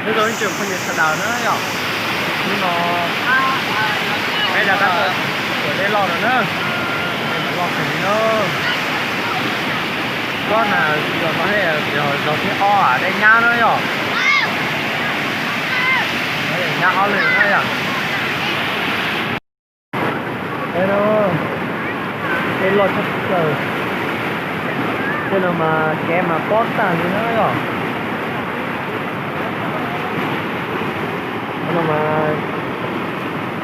Nyob zoo ib tsoom phooj ywg sawv daws na yom, hnub no peb rov qab tuaj txog dej loj no na, dej mas loj kawg li na. Tsob na, zaum no yog zaum thib ob dej nyab na yom, dej nyab ob lwm na yom. Dej loj tshaj plaws, tej no mas kev mas pob tag li na yom. Qhov no mas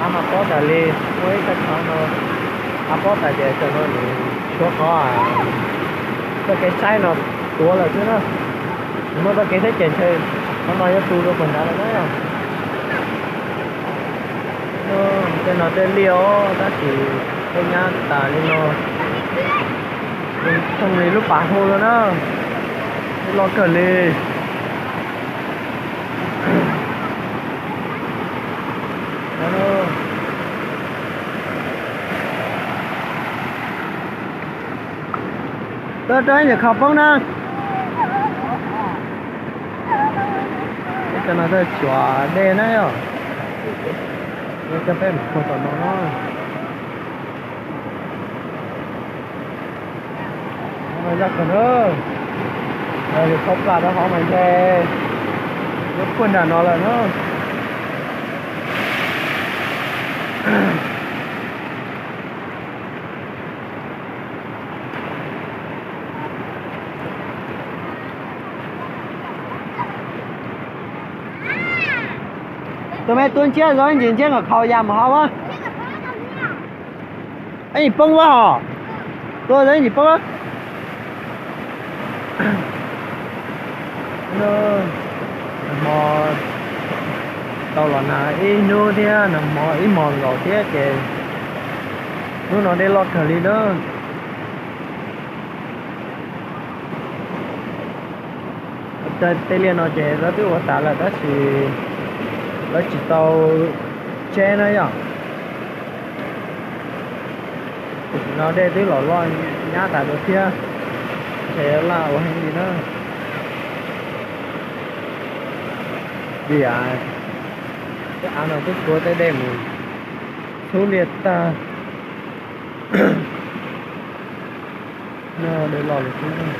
av mas pob tas li, muaj ib txoj qhov no av pob tas ces tam no nws tshuav qhov, txoj kev saib no tuav lawm xwb na. Nws muaj txoj kev thiab ces ntshe qhov no yuav tu rau puag nrad lawm na. Tej no tej liaj os, tab sis dej nyab tas li no, thooj li lub pas hu no na, dej loj kawg li. Tuaj rau ib nyuag kho poob na. Peb cov no tuaj xyuas dej na yom. Coj peb mus puag tom no na. Yog kawg na, yus thau plam rau hauv mas ntshe yuav puag nram no lawm na. Tus me tub ntsiab zov ib ntsis ntsiab kom khaus ya mus hauv a. Ib nyuag poob a hos. Tua zov ib nyuag poob. Nag hmo tau los nag ib hnub thiab, nag hmo ib hmos nkaus thiab ces hnub no dej loj kawg li na. Tej liaj no ces lawv twb ua tas lawm tab sis lawv tsis tau tseb na yom. Tam sim no dej twb los loj nyab tas dua thiab, ntshe laj ua heev li na. Vim tej av no twb tshuav tej dej mus xub liaj tag. Dej loj li thiab.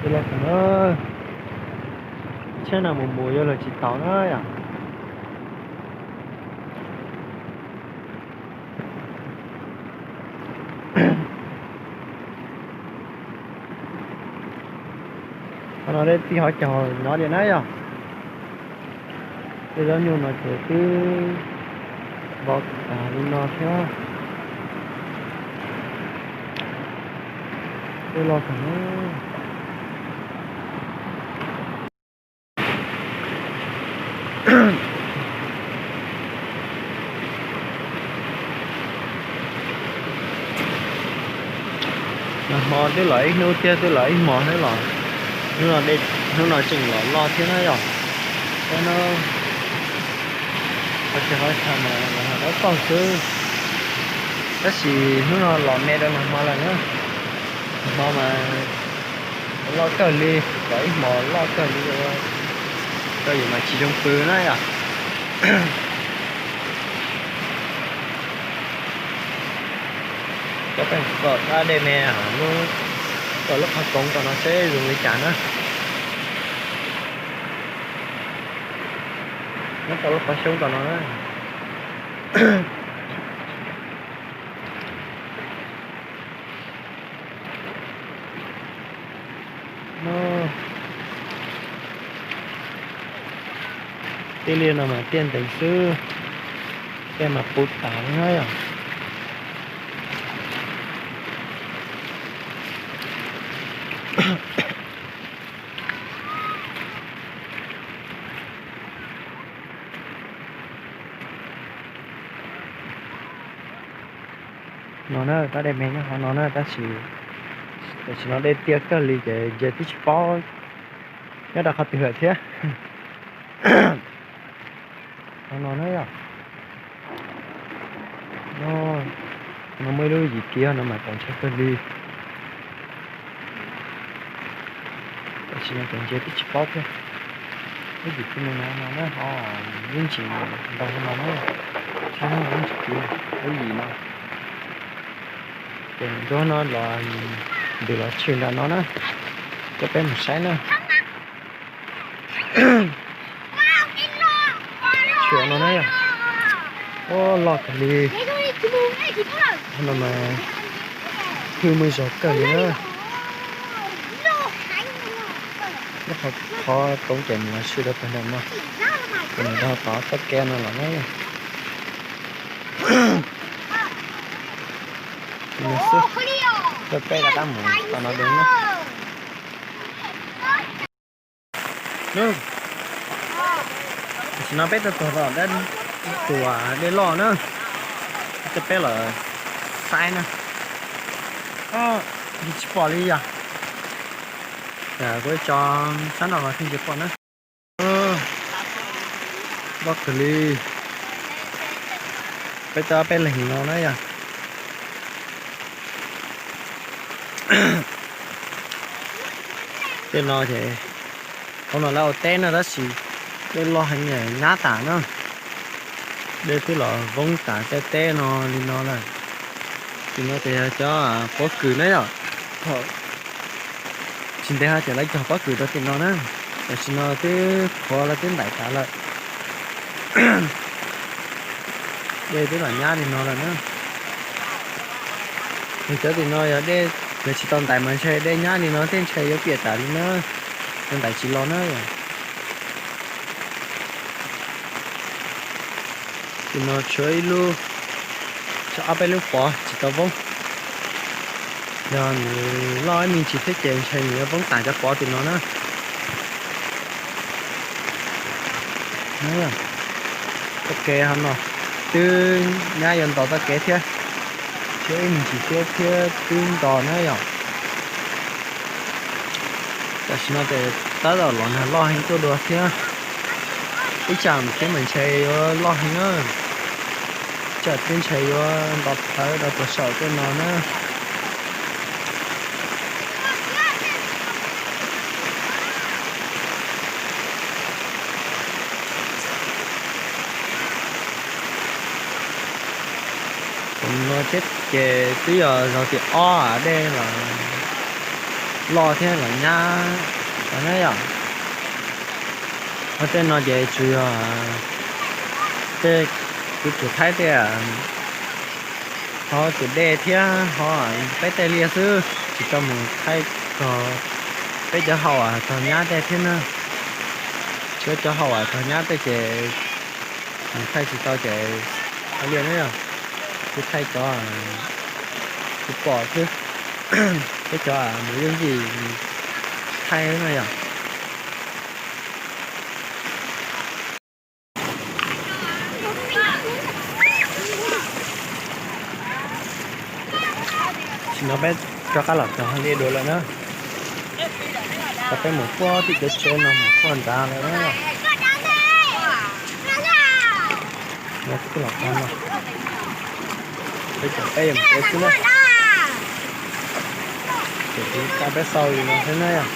Dej loj kawg na. Tsheb no mus mus yuav luag tsis taus na yom. Qhov no dej txij hauv caug nyob li na yom. Tej zaub nyuj no ces twb vov tas li no thiab. Dej loj kawg na. Nag hmo twb los ib hnub thiab, twb los ib hmos thiab los, hnub no tseem los loj thiab na yom. Tab no qhov tsis qhov chaw mas los nag dawb paug xwb, tab sis hnub no los me rau nag hmo lawm na. Nag hmo mas loj kawg li, los ib hmos loj kawg li, rau yus mas tsis zoo pw na yom. Coj peb mus kom dab dej me, lub, kom lub qhov koov tom no seb zoo li cas na. Nyob tau lub qhov xyoob tom no na. Tej liaj no mas tiaj ntev xwb, tej mas puv tas li na yom. No na, tab dej me nyob qhov no na, tab sis tam sim no dej tiaj kawg li ces ntsia twb tsis paub nyob rau qhov twg lawm thiab. Qhov no na yom. No, no muaj ib lub yim kiv no mas txaus ntshai kawg li. Ntsia twb tsis paub thiab. Ib yim tus me no no na ho, ib ntsis ntau no na, tsis ib ntsis kiv ib yim no. Ces nrog no los ntws los tshwm nram no na, coj peb mus saib na. Tshwm no na yom. Ua loj kawg li. No mas hwj muaj zog kawg li na. Nyob qhov qhov toob ces nws los tshwm rau pem nram no, ces nws rau tod txoj kev no los na. Xwb, peb rov qab mus tom no dua na. Tam sim no peb tuaj txog tom tus dej loj na, coj peb los saib na. Tsis pom li yog, kuv tso sab nraud los thiaj tsis pom na. Loj kawg li, peb tau peb leeg no na yog. Tej no ces hauv no lawv ua teb no tab sis dej loj heev nyab tas na. Dej twb los voob tas tej teb no li no lawm. Tim no ces yog cov pob kws na yom. Tsis ntev ho ces lawv cog pob kws rau tim no na. Tam sim no twb qhuav lawv twb ntais tas lawm. Dej twb los nyab li no lawm na. Nws cov tim no yog dej, yog tsis tau ntais mas ntshe dej nyab li no thiab ntshe yuav piam tas li na, yuav ntais tsis los na. Tim no tshuav ib lub, tshuav ob peb lub pov tsis tau voob. Yog nws loj ib me ntsis thiab ces ntshe nws yuav voob tas cov pov tim no na. Txoj kev hauv no twb nyab yuav nto txoj kev thiab, tshuav ib me ntsis thiab thiab twb nto na yom. Tam sim no ces tab tom los nag loj heev tuaj dua thiab. Ib tsam thiab mas ntshe yuav loj heev na. Ib tsam thiab ntshe yuav nto plawv rau puag saum tej no na. Tus no thiab ces twb yog zaug tim ob dej los loj thiab los nyab na yom. Ho tej no ces tsuas yog tej kuv tus thaib tej ho tus dej thiab ho peb tej liaj xwb, tsis tau mus thaij txog peb cov hauj txog nyab tej thiab na. Tsis, cov hauj txog nyab tej ces mus thaij tsis tau ces hais li na yom, kuv thaij cov kuv pom xwb, peb cov mus yooj yim thaij na yom. Tam sim no peb rov qab los txog hauv liaj dua lawm na. Tau peb mus puag tim cov tsev no mus puag nrad lawm na. No twb los txog no, peb cov peb yuav mus tsev xwb na. Ces kuv coj peb xauj li no xwb na yom.